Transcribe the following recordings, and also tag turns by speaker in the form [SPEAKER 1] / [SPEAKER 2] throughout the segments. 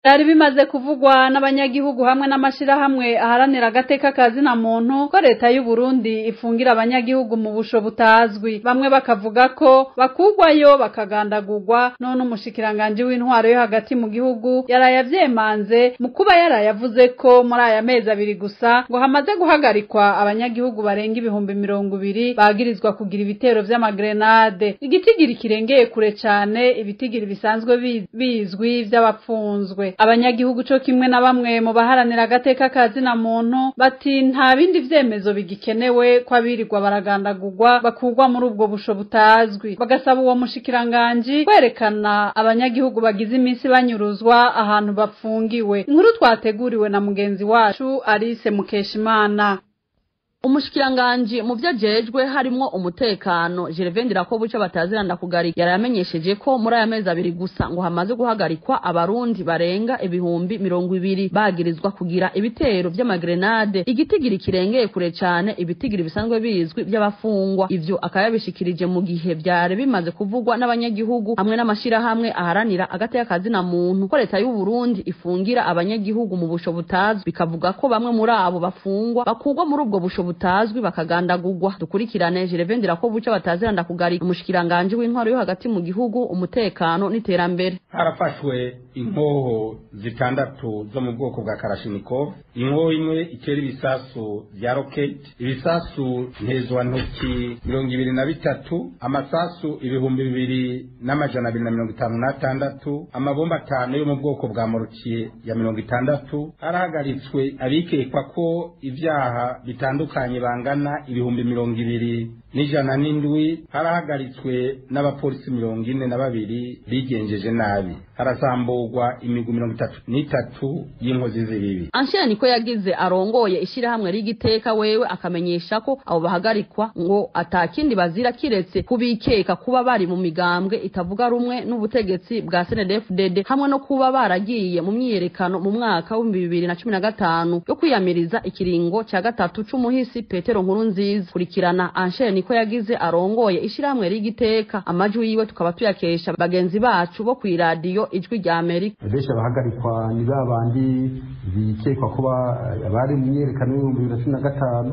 [SPEAKER 1] Byari bimaze kuvugwa n'abanyagihugu hamwe n'amashirahamwe aharanira agateka kazina muntu ko leta y'u Burundi ifungira abanyagihugu mu busho butazwi, bamwe bakavuga ko bakugwayo bakagandagurwa. None umushikiranganje w'intwaro yo hagati mu gihugu yarayavyemanze mu kuba yarayavuze ko muri aya mezi abiri gusa ngo hamaze guhagarikwa abanyagihugu barenga 20,000 bagirizwa kugira ibitero vy'amagrenade, igitigiri kirengeye kure cane ibitigiri bisanzwe bizwi vy'abapfunzwe. Abanyagihugu co kimwe na bamwe mu baharanira agateka kazina muntu bati nta bindi vyemezo bigikenewe ko abirirwa baragandagurwa bakugwa muri ubwo busho butazwi, bagasaba uwo mushikiranganji kwerekana abanyagihugu bagize iminsi banyuruzwa ahantu bafungiwe. Inkuru twateguriwe na mugenzi wacu Alice Mukeshimana.
[SPEAKER 2] Umushikiranganji mu vyajejwe harimwo umutekano Gervais Ndirakobuca bataziranda kugarika yaramenyesheje ko muri aya mezi abiri gusa ngo hamaze guhagarikwa abarundi barenga 20,000 bagirizwa kugira ibitero vy'amagrenade, igitigiri kirengeye kure cane ibitigiri bisanzwe bizwi by'abafungwa. Ivyo akayabishikirije mu gihe vyari bimaze kuvugwa n'abanyagihugu hamwe n'amashirahamwe aharanira agateka kazina muntu ko leta y'u Burundi ifungira abanyagihugu mu busho butazwi, bikavuga ko bamwe muri abo bafungwa bakugwa muri ubwo busho butazwi bakagandagurwa. Dukurikirane Gervais Ndirakobuca bataziranda kugarika, umushikiranganje w'intwaro yo hagati mu gihugu, umutekano n'iterambere.
[SPEAKER 3] Harafashwe inkoho zitandatu zo mu bwoko bwa Kalashnikov, inkoho imwe itera ibisasu vya rocket, ibisasu ntezwantoki 23, amasasu 2256, amabomba 5 yo mu bwoko bwa mortier ya 60. Harahagaritswe abikekwa ko ivyaha bitandukanye bangana 20,107. Harahagaritswe n'abapolisi 42 bigenjeje nabi. Harasamburwa imigwi 33 y'inkozi z'ibibi.
[SPEAKER 2] Anshere niko yagize arongoye ishirahamwe rigiteka wewe akamenyesha ko abo bahagarikwa ngo atakindi bazira kiretse kubikeka kuba bari mu migambwe itavuga rumwe n'ubutegetsi bwa CNDD-FDD hamwe no kuba baragiye mu myiyerekano mu mwaka wa 2015 yo kwiyamiriza ikiringo ca gatatu c'umuhisi Petero Nkurunziza. Kurikirana Anshere niko yagize arongoye ishirahamwe rigiteka, amajwi yiwe tukaba tuyakesha bagenzi bacu bo kw'iradiyo Ijwi rya Amerika.
[SPEAKER 4] Benshi abahagarikwa ni babandi bikekwa kuba bari mu myiyerekano y'ibihumbi 2015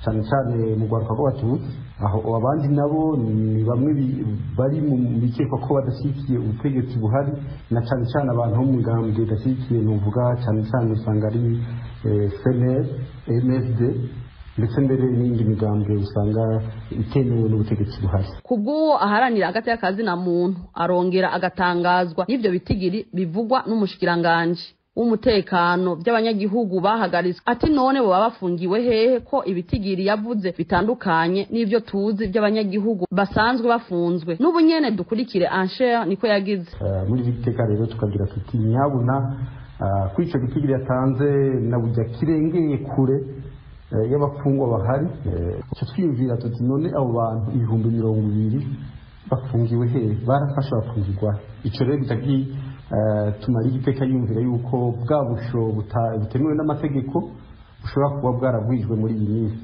[SPEAKER 4] cyane cyane mu rwaruka rw'abatutsi, aho abandi nabo ni bamwe bari mu bikekwa ko badashyigikiye ubutegetsi buhari, na cyane cyane abantu bo mu migambwe idashyigikiye, nuvuga cyane cyane usanga ari CNL, MSD ndetse mbere n'indi migambwe usanga itemewe n'ubutegetsi buhari.
[SPEAKER 2] Kubw'uwo aharanira agateka kazina muntu arongera agatangazwa n'ivyo bitigiri bivugwa n'umushikiranganje w'umutekano by'abanyagihugu bahagaritswe, ati none bo bafungiwe hehe ko ibitigiri yavuze bitandukanye n'ivyo tuzi by'abanyagihugu basanzwe bafunzwe. N'ubu nyene dukurikire Anshere niko yagize.
[SPEAKER 4] Muri igiteka rero tukagira tuti nyabuna kwica gitigiri yatanze na burya kirengeye kure y'abafungwa bahari. Cyo twiyumvira tuti none abo bantu 20,000 bafungiwe hehe, barafashe bafungirwa. Ico rero bitagi tumara igiteka yumvira yuko bwa busho butemewe n'amategeko bushobora kuba bwaragwijwe muri iyi minsi,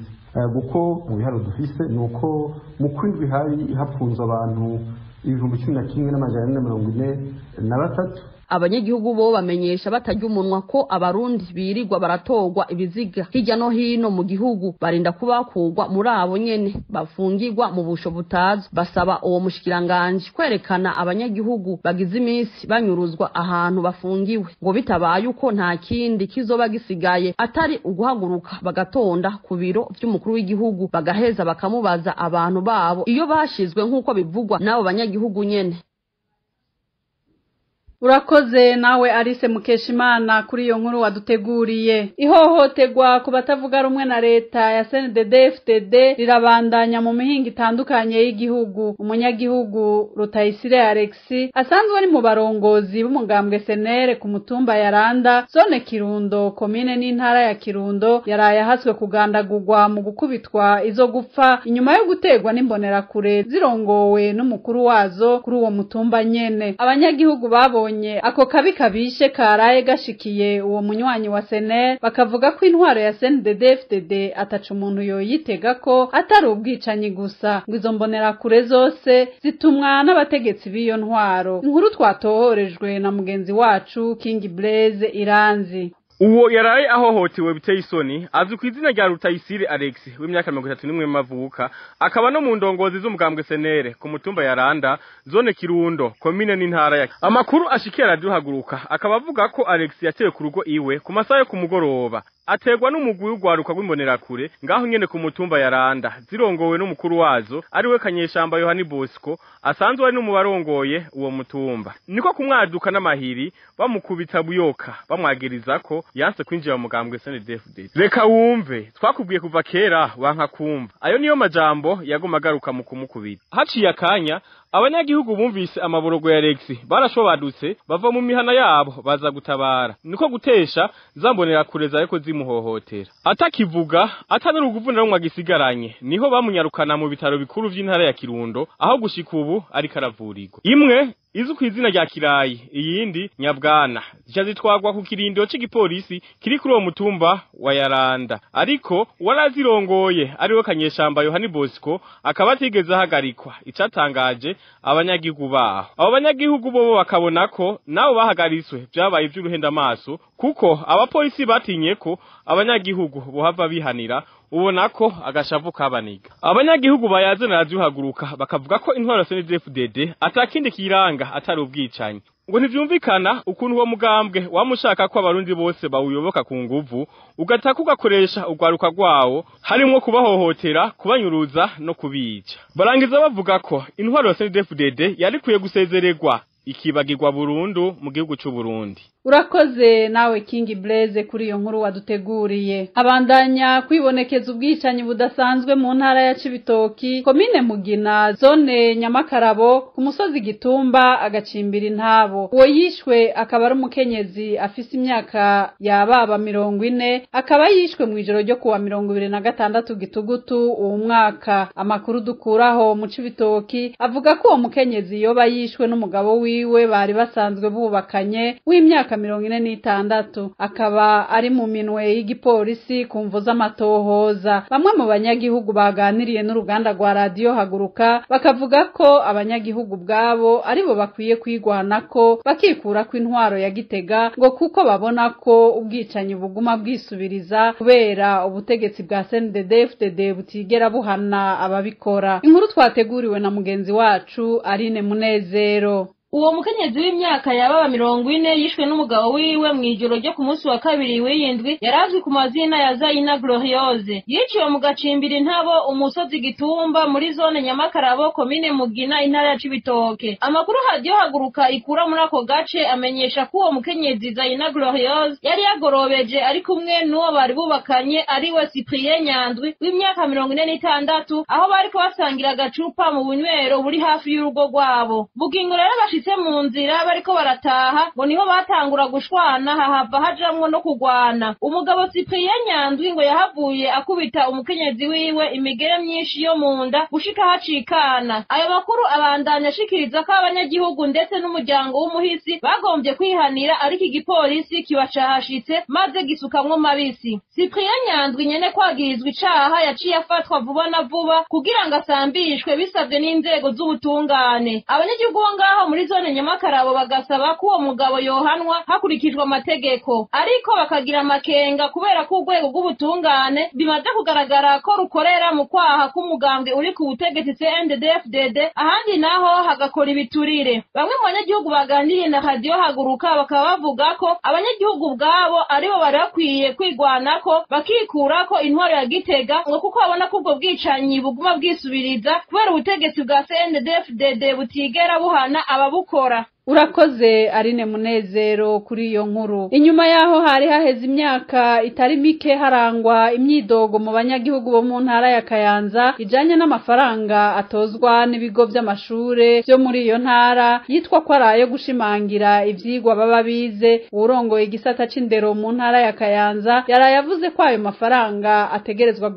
[SPEAKER 4] kuko mu biharo dufise nuko mu kwindwi hari hapfunzwe abantu 11,443.
[SPEAKER 2] Abanyagihugu bo bamenyesha batarya umunwa ko abarundi birirwa baratogwa ibiziga hirya no hino mu gihugu, barinda kubakugwa muri abo nyene bafungirwa mu busho butazwi. Basaba uwo mushikiranganje kwerekana abanyagihugu bagize iminsi banyuruzwa ahantu bafungiwe, ngo bitabaye uko nta kindi kizoba gisigaye atari uguhaguruka bagatonda ku biro vy'umukuru w'igihugu bagaheza bakamubaza abantu babo iyo bashizwe nk'uko bivugwa n'abo banyagihugu nyene.
[SPEAKER 1] Urakoze nawe Alice Mukeshimana kuri iyo nkuru waduteguriye. Ihohoterwa ku batavuga rumwe na leta ya CNDD-FDD rirabandanya mu mihingo itandukanye y'igihugu. Umunyagihugu Rutayisire Alexis asanzwe ari mu barongozi b'umugambwe SNL ku mutumba ya Randa, zone Kirundo, komine n'intara ya Kirundo, yaraye ahatswe kugandagurwa mu gukubitwa izo gupfa inyuma yo gutegwa n'imbonerakure zirongowe n'umukuru wazo kuri uwo mutumba nyene. Abanyagihugu babo Ababonye ako kabi kabishe karaye gashikiye uwo munywanyi wa SNL bakavuga ko intwaro ya CNDD-FDD ataca umuntu yoyitega ko atari ubwicanyi gusa, ngo izo mbonerakure zose zitumwa n'abategetsi b'iyo ntwaro. Inkuru twatohorejwe na mugenzi wacu King Blaze Iranzi.
[SPEAKER 5] Uwo yaraye ahohotewe biteye isoni azwi ku izina rya Rutayisire Alex w'imyaka 31 y'amavuka, akaba no mu ndongozi z'umugambwe SNL ku mutumba ya Randa, zone Kirundo, komine n'intara ya. Amakuru ashikiye Radio Haguruka akaba avuga ko Alex yatewe ku rugo iwe ku masaha yo ku mugoroba, ategwa n'umugwi w'ugwaruka rw'imbonerakure ngaho nyene ku mutumba ya Randa, zirongowe n'umukuru wazo ariwe Kanyeshamba Yohani Bosco asanzwe ari n'umubarongoye uwo mutumba. Niko kumwaduka n'amahiri bamukubita buyoka bamwagiriza ko yanse kwinjira mu mugambwe SNDD-FDD. Reka wumve, twakubwiye kuva kera wanka kumva. Ayo niyo majambo yaguma agaruka mu kumukubita. Haciye akanya abanyagihugu bumvise amaborogo ya Alex barashobadutse bava mu mihana yabo baza gutabara. Niko gutesha zambonera kureza ariko zimuhohotera. Atakivuga atanuruguvu na rumwe agisigaranye, niho bamunyarukana mu bitaro bikuru vy'intara ya Kirundo aho gushika ubu ariko aravurirwa. Imwe izu ku izina rya Kirayi, iyindi Nyabwana, zica zitwagwa ku kirindiro c'igipolisi kiri kuri uwo mutumba wa Yaranda. Ariko warazirongoye ariwe Kanyeshamba Yohani Bosco akaba atigeze ahagarikwa. Icatangaje abanyagihugu baho, abo banyagihugu bobo bakabona ko nabo bahagaritswe vyabaye ivy'uruhenda amaso, kuko abapolisi batinye ko abanyagihugu bohava bihanira, ubona ko agashavu kabaniga. Abanyagihugu bayaze na Radio Haguruka bakavuga ko intwaro ya SNDD-FDD atakindi kiranga atari ubwicanyi. Ngo ntivyumvikana ukuntu uwo mugambwe wamushaka ko abarundi bose bawuyoboka ku nguvu, ugataka ugakoresha urwaruka rwawo harimwo kubahohotera, kubanyuruza no kubica. Barangiza bavuga ko intwaro ya SNDD-FDD yarikwiye gusezererwa ikibagirwa burundu mu gihugu c'u Burundi.
[SPEAKER 1] Urakoze nawe King Blaze kuri iyo nkuru waduteguriye. Abandanya kwibonekeza ubwicanyi budasanzwe mu ntara ya Cibitoki, komine Mugina, zone Nyamakarabo, ku musozi Gitumba agacimbira intabo. Uwo yishwe akaba ari umukenyezi afise imyaka ya baba 40, akaba yishwe mu ijoro ryo kuwa 26 Gitugutu uwo mwaka. Amakuru dukuraho mu Cibitoki avuga ko uwo mukenyezi yoba yishwe n'umugabo wiwe bari basanzwe bubakanye w'imyaka 46, akaba ari mu minwe y'igipolisi ku mvo z'amatohoza. Bamwe mu banyagihugu baganiriye n'uruganda rwa Radio Haguruka bakavuga ko abanyagihugu bwabo aribo bakwiye kwigwanako bakikura ko intwaro ya Gitega, ngo kuko babona ko ubwicanyi buguma bwisubiriza kubera ubutegetsi bwa CNDD-FDD butigera buhana ababikora. Inkuru twateguriwe na mugenzi wacu Aline Munezero.
[SPEAKER 6] Uwo mukenyezi w'imyaka yababa 40 yishwe n'umugabo wiwe mu ijoro ryo ku munsi wa kabiri w'iyindwi, yarazwi ku mazina ya Zaina Gloriose. Yiciwe mu gacimbira intabo umusozi Gitumba muri zone Nyamakarabo, komine Mugina, intara ya Cibitoke. Amakuru Radio Haguruka ikura muri ako gace amenyesha ko uwo mukenyezi Zaina Gloriose yari yagorobeje ari kumwe n'uwo bari bubakanye ariwe Cyprien Nyandwi w'imyaka 46, aho bariko basangira agacupa mu bunywero buri hafi y'urugo rwabo. Bugingo rero bashitse mu nzira bariko barataha, ngo niho batangura gushwana hahava hajamwo no kugwana. Umugabo Cyprien Nyandwi ngo yahavuye akubita umukenyezi wiwe imigere myinshi yo munda gushika hacikana. Ayo makuru abandanya ashikiriza ko abanyagihugu ndetse n'umuryango w'umuhisi bagombye kwihanira, ariko igipolisi kibacahashitse maze gisukamwo mabisi. Cyprien Nyandwi nyene kwagirizwa icaha yaciye afatwa vuba na vuba kugira ngo asambishwe bisabwe n'inzego z'ubutungane. Abanyagihugu bo ngaho muri zone Nyamakarabo bagasaba ko uwo mugabo yohanwa hakurikijwe amategeko, ariko bakagira amakenga kubera ko urwego rw'ubutungane bimaze kugaragara ko rukorera mu kwaha k'umugambwe uri ku butegetsi CNDD-FDD, ahandi naho hagakora ibiturire. Bamwe mu banyagihugu baganiriye na Radio Haguruka bakaba bavuga ko abanyagihugu ubwabo aribo bari bakwiye kwigwanako bakikurako intwaro ya Gitega, ngo kuko babona ko ubwo bwicanyi buguma bwisubiriza kubera ubutegetsi bwa CNDD-FDD butigera buhana ababukora.
[SPEAKER 1] Urakoze Aline Munezero kuri iyo nkuru. Inyuma yaho hari haheze imyaka itari mike harangwa imyidogo mu banyagihugu bo mu ntara ya Kayanza ijanye n'amafaranga atozwa n'ibigo by'amashure byo muri iyo ntara yitwa ko arayo gushimangira ivyigwa baba bize. Urongoye igisata c'indero mu ntara ya Kayanza yarayavuze ko ayo mafaranga ategerezwa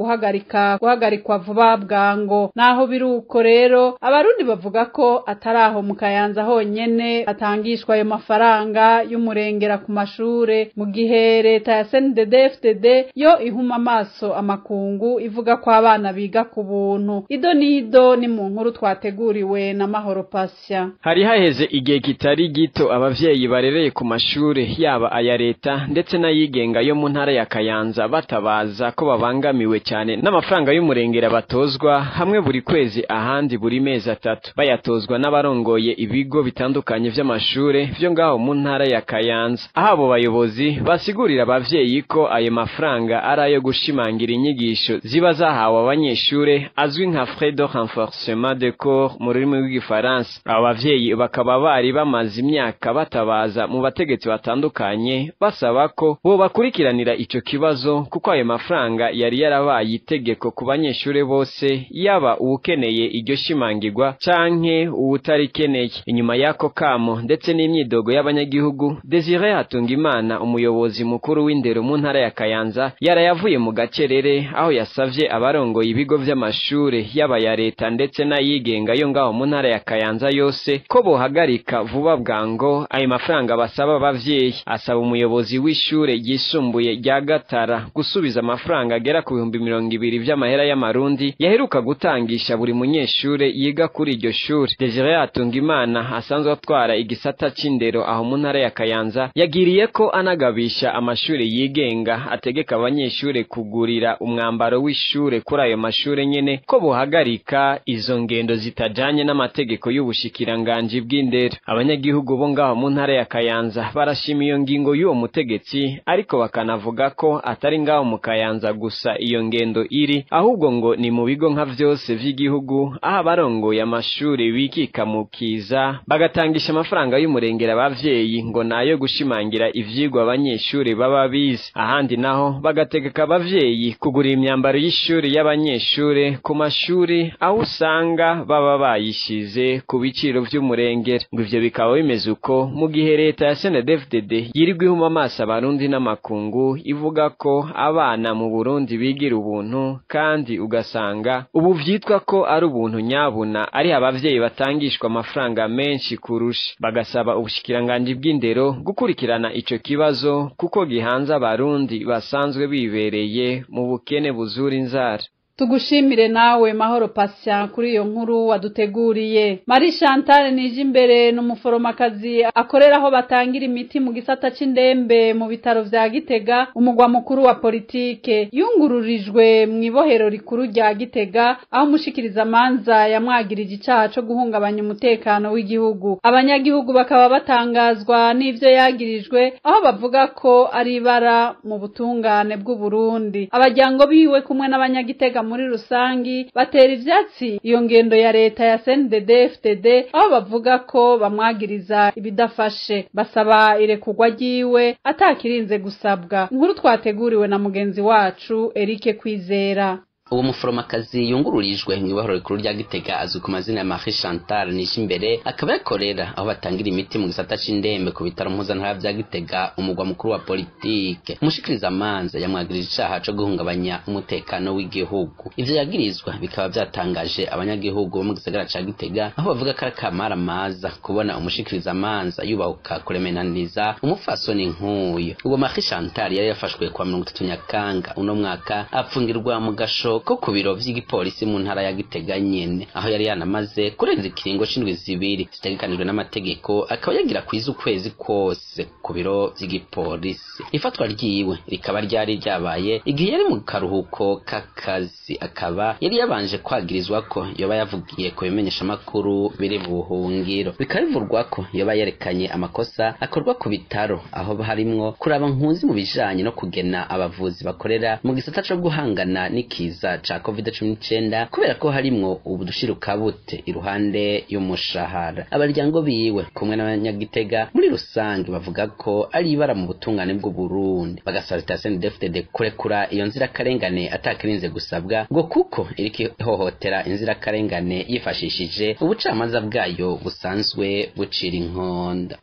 [SPEAKER 1] guhagarikwa vuba bwango. Naho biruko rero abarundi bavuga ko ataraho mu Kayanza honyene bonyene atangishwa ayo mafaranga y'umurengera ku mashure, mu gihe leta ya CNDD-FDD yo ihuma amaso amakungu ivuga ko abana biga ku buntu. Ido nido ni mu nkuru twateguriwe na Mahoro Pasya.
[SPEAKER 7] Hari haheze igihe kitari gito abavyeyi barereye ku mashure yaba aya leta ndetse n'ayigenga yo mu ntara ya Kayanza batabaza ko babangamiwe cyane n'amafaranga y'umurengera batozwa hamwe buri kwezi ahandi buri mezi atatu, bayatozwa n'abarongoye ibigo bitandukanye vy'amashure vyo ngaho mu ntara ya Kayanza. Aho abo bayobozi basigurira abavyeyi ko ayo mafaranga ari ayo gushimangira inyigisho ziba zahawe abanyeshure azwi nka frais de renforcement de cours mu rurimi rw'igifaransa. Abo bavyeyi bakaba bari bamaze imyaka batabaza mu bategetsi batandukanye basaba ko bo bakurikiranira ico kibazo, kuko ayo mafaranga yari yarabaye itegeko ku banyeshure bose, yaba uwukeneye iryo shimangirwa canke uwutarikeneye. Inyuma y'ako kamo ndetse n'imyidogo y'abanyagihugu, Desire Hatungimana, umuyobozi mukuru w'indero mu ntara ya Kayanza, yarayavuye mu gacerere aho yasavye abarongoye ibigo vy'amashure yaba ya leta ndetse n'ayigenga yo ngaho mu ntara ya Kayanza yose ko bohagarika vuba bwango ayo mafaranga basaba abavyeyi. Asaba umuyobozi w'ishure ryisumbuye rya Gatara gusubiza amafaranga agera ku 20,000 vy'amahera y'amarundi yaheruka gutangisha buri munyeshure yiga kuri iryo shure. Desire Hatungimana asanzwe atwara igisata c'indero aho mu ntara ya Kayanza yagiriye ko anagabisha amashure yigenga ategeka abanyeshure kugurira umwambaro w'ishure kuri ayo mashure nyene ko bohagarika izo ngendo zitajanye n'amategeko y'ubushikiranganji bw'indero. Abanyagihugu bo ngaho mu ntara ya Kayanza barashima iyo ngingo y'uwo mutegetsi, ariko bakanavuga ko atari ngaho mu Kayanza gusa iyo ngendo iri, ahubwo ngo ni mu bigo nka vyose vy'igihugu aho abarongoye amashure bikika mu kiza bagatangisha amafaranga y'umurengera abavyeyi ngo nayo gushimangira ivyigwa abanyeshure baba bize, ahandi naho bagategeka abavyeyi kugura imyambaro y'ishure y'abanyeshure ku mashuri aho usanga baba bayishize ku biciro vy'umurengera. Ngo ivyo bikaba bimeze uko mu gihe leta ya CNDD-FDD yirirwa ihuma amaso abarundi n'amakungu ivuga ko abana mu Burundi bigira ubuntu, kandi ugasanga ubu vyitwa ko ari ubuntu nyabuna ari abavyeyi batangishwa amafaranga menshi kurusha. Bagasaba ubushikiranganji bw'indero gukurikirana ico kibazo kuko gihanze abarundi basanzwe bibereye mu bukene buzura inzara.
[SPEAKER 1] Tugushimire nawe Mahoro Pasya kuri iyo nkuru waduteguriye. Marie Chantal Nijimbere n'umuforomakazi akorera aho batangira imiti mu gisata c'indembe mu bitaro vya Gitega, umugwa mukuru wa politike. Yungururijwe mu ibohero rikuru rya Gitega aho umushikiriza manza yamwagirije icaha co guhungabanya umutekano w'igihugu. Abanyagihugu bakaba batangazwa n'ivyo yagirijwe, aho bavuga ko ari ibara mu butungane bw'u Burundi. Abajyango biwe kumwe n'abanyagitega muri rusangi batera ivyatsi iyo ngendo ya leta ya CNDD-FDD, aho bavuga ko bamwagiriza ibidafashe, basaba irekurwa ryiwe atakirinze gusabwa. Inkuru twateguriwe na mugenzi wacu Eric Kwizera.
[SPEAKER 8] Uwo muforomakazi yungururijwe mu ibohero rikuru rya Gitega azwi ku mazina ya Marie Chantal Nijimbere, akaba yakorera aho batangira imiti mu gisata c'indembe ku bitaro mpuzantara vya Gitega, umugwa mukuru wa politike. Umushikirizamanza yamwagirije icaha co guhungabanya umutekano w'igihugu. Ivyo yagirizwa bikaba vyatangaje abanyagihugu bo mu gisagara ca Gitega, aho bavuga ko ari akamaramaza kubona umushikirizamanza yubahuka kuremenaniza umupfasoni nk'uyo. Uwo Marie Chantal yari yafashwe kwa 30 Nyakanga uno mwaka, apfungirwa mu gasho ko ku biro vy'igipolisi mu ntara ya Gitega nyene, aho yari yanamaze kurenza ikiringo c'indwi zibiri zitegekanijwe n'amategeko, akaba yagira kwiza ukwezi kose ku biro vy'igipolisi. Ifatwa ryiwe rikaba ryari ryabaye igihe yari mu karuhuko k'akazi, akaba yari yabanje kwagirizwa ko yoba yavugiye ku bimenyeshamakuru biri mu buhungiro. Bikaba bivurwa ko yoba yerekanye amakosa akorwa ku bitaro, aho harimwo kuraba nkunzi mu bijanye no kugena abavuzi bakorera mu gisata co guhangana n'ikiza ca COVID-19, kubera ko harimwo ubudushirukabute iruhande y'umushahara. Abaryango biwe kumwe n'abanyagitega muri rusange bavuga ko ari ibara mu butungane bw'u Burundi, bagasaba leta ya CNDD-FDD kurekura iyo nzirakarengane atakirinze gusabwa, ngo kuko iriko ihohotera inzirakarengane yifashishije ubucamanza bwayo busanzwe bucira inkonda.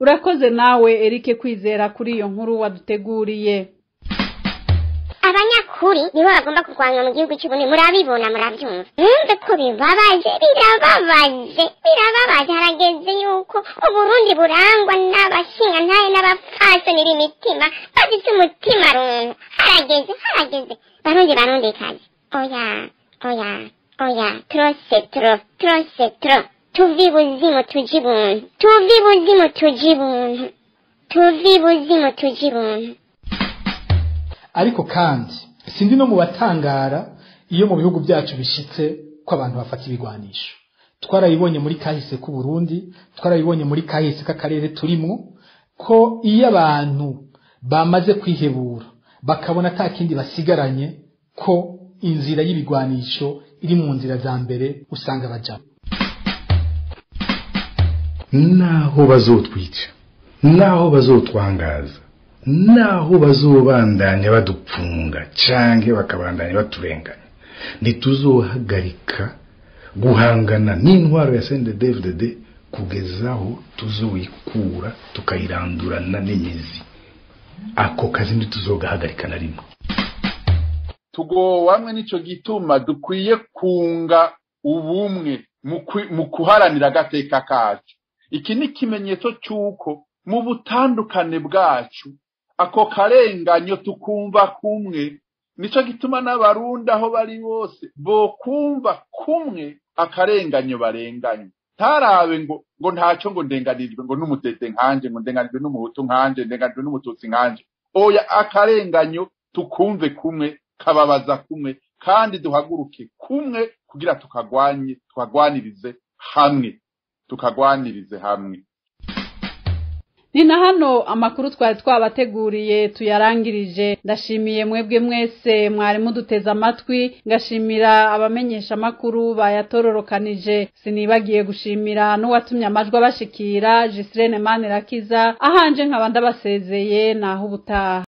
[SPEAKER 1] Urakoze nawe Eric Kwizera kuri iyo nkuru waduteguriye.
[SPEAKER 9] Abanyakuri nibo bagomba kurwanywa mu gihugu cy'Uburundi. Murabibona, murabyumva, mwumve ko bibabaje, birababaje, birababaje. Harageze yuko Uburundi burangwa n'abashingantahe n'abapfasoni b'imitima, bafite umutima runtu. Harageze, harageze, Barundi, Barundikazi. Oya, oya, oya, trop c'est trop, trop c'est trop. Tuve ibuzimu tuje ibuntu, tuve ibuzimu tuje ibuntu, tuve ibuzimu tuje ibuntu.
[SPEAKER 10] Ariko kandi sindi no mu batangara iyo mu bihugu byacu bishitse ko abantu bafata ibigwanisho. Twarabibonye muri kahise k'u Burundi, twarabibonye muri kahise k'akarere turimwo, ko iyo abantu bamaze kwihebura bakabona ata kindi basigaranye, ko inzira y'ibigwanisho iri mu nzira za mbere usanga bajamo.
[SPEAKER 11] Naho bazotwica, naho bazotwangaza, naho bazobandanya badupfunga canke bakabandanya baturenganya, ntituzohagarika guhangana n'intwaro ya CNDD-FDD kugeza aho tuzoyikura tukayirandurana n'imizi. Ako kazi ntituzogahagarika na rimwe.
[SPEAKER 12] Tugowamwe nico gituma dukwiye kunga ubumwe mu kuharanira agateka kacu. Iki ni ikimenyetso cy'uko mu butandukane bwacu ako karenganyo tukumva kumwe. Nico gituma n'Abarundi aho bari bose bokumva kumwe akarenganyo barenganye. Ntarabe ngo ntacyo, ngo ndenganijwe ngo n'umutete nkanje, ngo ndenganijwe n'umuhutu nkanje, ndenganijwe n'umututsi nkanje. Oya, akarenganyo tukumve kumwe, kababaza kumwe, kandi duhaguruke kumwe kugira tukagwanye, tukagwanirize hamwe, tukagwanirize hamwe.
[SPEAKER 1] Ni na hano amakuru twari twabateguriye tuyarangirije. Ndashimiye mwebwe mwese mwari muduteze amatwi, ngashimira abamenyesha amakuru bayatororokanije. Sinibagiye gushimira n'uwatumye amajwi abashikira, Gislene Manirakiza. Ahanje nkaba ndabasezeye, naho ubutaha.